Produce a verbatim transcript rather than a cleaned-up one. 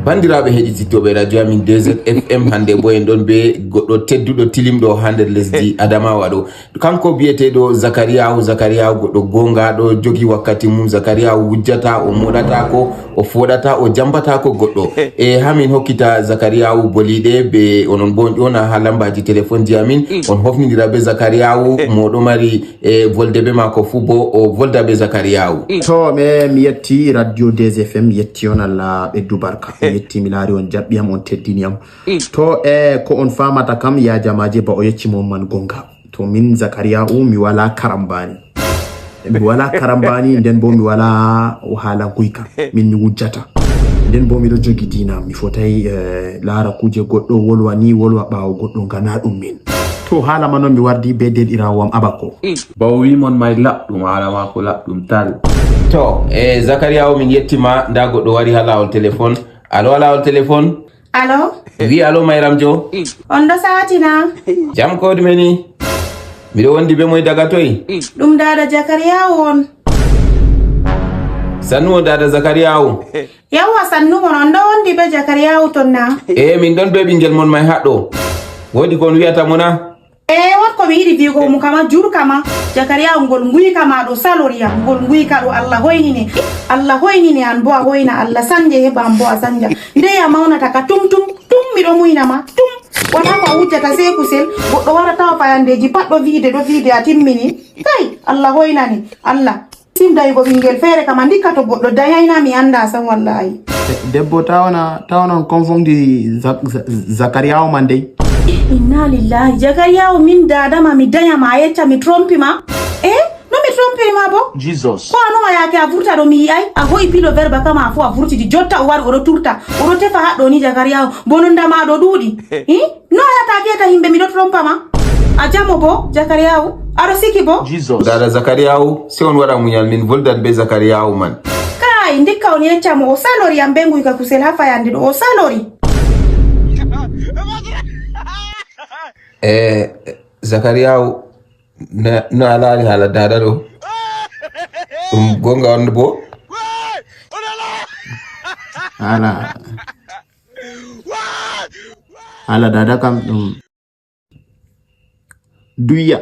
Banndiraaɓe heɗitittooɓe radio amin D Z F M, hannde bo en ɗon be goɗɗo tedduɗo, tilimɗo haa nder lesdi Adamawa ɗo. Kanko biyeteeɗo Zakariyahu. Zakariyahu goɗɗo goongaaɗo, jogi wakkati mum. Zakariyahu wujjata, o moɗataako, o fooɗata, o jambatako goɗɗo. E haa min hokkita Zakariyahu boliiɗe be onon bo on ƴona haa lambaaji telefonji amin, on hofnidira be Zakariyahu, mo ɗo mari e volde be maako fuu bo o volda be Zakariyahu. To, me, mi yetti radio D Z F M, mi yetti on, Allah ɓeddu barka. Mi yetti, mi laari on jaɓɓi am, on teddini am. To, e ko on faamata kam, ya jamaaje, ba o yecci mo man gonga. To min Zakariyahu, mi wala karambani. Mi wala karambani, nden bo mi wala haala nguyka. Min mi wujjata. Nden bo miɗo jogi diina, mi fotay, eh, laara kuje goɗɗo, wolwa ni, wolwa ɓaawo goɗɗo, ngana ɗum min. To haala man on mi wardi be deɗiraawo am Abako. Ba o wi mon may laɓɗum, haala maako laɓɗum tal. To, e Zakariyahu, min yettima, nda goɗɗo wari haa laawol telefon. Alo, haa laawol telefon. Alo? Wi alo, Mayram Jo. On ɗo saatina? Jam, ko ɗume ni? Miɗo wondi be moy, daga toy? Ɗum daada Zakariyahu on. Sannu on, daada Zakariyahu. Yawwa, sannu mon, on ɗo wondi be Zakariyahu ton na? E, min ɗon be ɓingel mon may haɗɗo. Woodi ko on wi'ata mo na? E, woodi ko mi yiɗi vi'ugo mo kama, jur kama. Zakariyahu, ngol nguyka ma ɗo salori yam, ngol nguyka ɗo, Allah hoynine. Allah hoynine, an bo a hoyna, Allah sanje heɓa, an bo a sanja. Nde a mawnata ka tum tum, tum miɗo muyna ma, tum. Wala ko a wujjata sey kusel, goɗɗo wara tawa fayandeji pat ɗo viide, ɗo viide, a timmini. Kai, Allah hoynane, Allah. Sim dayugo ɓingel feere kama ndikka to goɗɗo dayayna mi anda sam wallahi. Debbo tawna, tawna on konfondi Zak-, Za-, Zakariyahu man dey. Inna lillahi, Zakariyahu min dadama mi dayama a yecca mi trompi ma? Eh? No mi trompiri ma bo? Jesus. Ko a numa yaake a vurta ɗo mi yi'ay? A ho'i pilo verba kama a fu a vurtidi. Jotta o wari oɗo turta. Oɗo tefa haɗɗo ni Zakariyahu. Bononda ma ɗo ɗuuɗi. Hi? No a yata a vi'ata himɓe miɗo trompa ma? A jamo bo, Zakariyahu? Aɗo siki bo? Jesus. Dada Zakariyahu, se on waɗa muñal min voldan be Zakariyahu man. Kai, ndikka on yecca mo o salori yam be nguyka kusel ha fayande ɗo. O salori. Eh, Zakariyahu, na, no a laari hala dada ɗo? Ɗum gonga on bo? Hala, hala dada kam ɗum duya.